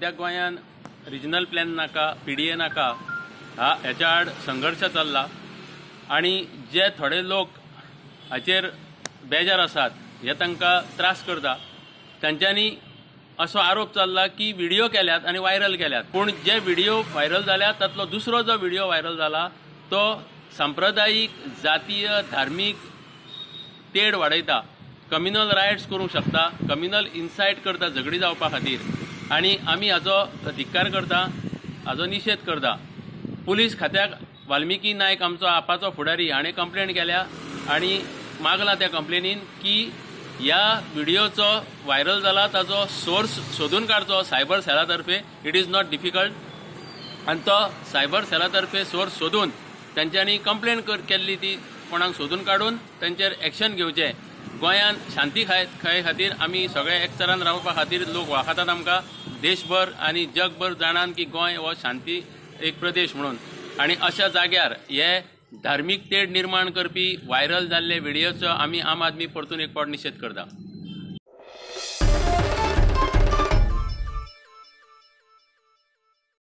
सद्याक गोंयान regional plan नाका, पीडीए नाका, ह्याच्या आड संघर्श चल्ला आनी जे थोडे लोक हाचेर बेजार आसात हे तांकां त्रास करता. तांच्यांनी असो आरोप चल्ला की व्हिडिओ केल्यात आनी व्हायरल केल्यात, पूण जे व्हिडिओ व्हायरल जाल्यात तातलो दुसरो जो व्हिडिओ व्हायरल जाला तो सांप्रदायीक, जातीय, धार्मीक तेड वाडयता, कम्युनल रायट्स करूंक शकता, कम्युनल इन्सायट करता झगडी जावपा खातीर आनी आमी हाजो धिक्कार करता, हाजो निशेध करता. पुलीस खात्याक वाल्मिकी नायक आमचो आपाचो फुडारी हाणें कंप्लेन केल्या आनी मागला त्या कंप्लेनीन की ह्या व्हिडिओचो व्हायरल जाला ताजो सोर्स सोदून काडचो सायबर सेला तर्फे. It is not difficult. आनी तो सायबर सेला तर्फे सोर्स सोदून तांच्यांनी कंप्लेन केल्ली ती कोणाक सोदून काडून तांचेर एक्शन घेवचें. गोंयांत शांती खाय खातीर आमी सगळे एकचारान रावपा खातीर लोक वळखतात आमकां, देशभर आनी जगभर जाणान की गोंय हो शांती एक प्रदेश म्हणून. आनी अशा जाग्यार हे धार्मीक तेढ निर्माण करपी व्हायरल जाल्ले व्हिडियोचो आमी आम आदमी परतून एक फावट निशेध करता.